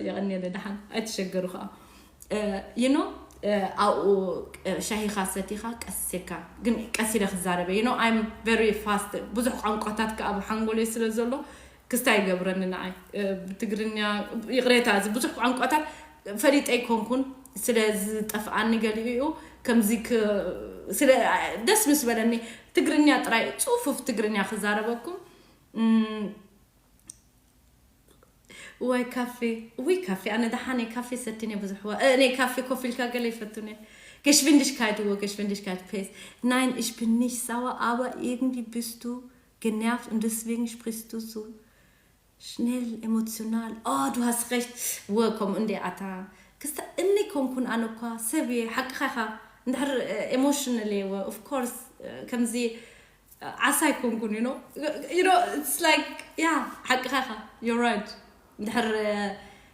የቐንየለ ደሓን ኣይትሸገሩ ከዓ you know ኣብኡ ሻሂኻ ሰቲኻ ቀስ ኢልካ ግን ቀስ ኢለ ክዛረበ you know I'm very fast ብዙሕ ቋንቋታት ከዓ ኣብ ሓንጎለይ ስለ ዘሎ ክስታ ይገብረኒ ንዓይ ብትግርኛ ይቕሬታ እዚ ብዙሕ ቋንቋታት ፈሊጠ ኣይኮንኩን ስለ ዝጠፍኣኒ ገሊኡ እዩ ከምዚ ስለ ደስ ምስ በለኒ ትግርኛ ጥራይ ፅፉፍ ትግርኛ ክዛረበኩም ወይ ካፌ ወይ ካፌ ኣነ ደሓነ ካፌ ሰትነ ብዙሕ እኔ ካፌ ኮፍ ኢልካ ገለ ይፈቱነ Geschwindigkeit wo Geschwindigkeit pace nein ich bin nicht sauer aber irgendwie bist du genervt und deswegen sprichst du so schnell emotional oh du hast recht wo komm und der Atta ክስተ እኒ ኮንኩን ኣነ እኳ ሰብ እየ ሓቅኻ ኢኻ እንድሕር emotional እየ of course ከምዚ ዓሳ ኣይኮንኩን you know you know it's like yeah ሓቅኻ ኢኻ you're right እንድሕር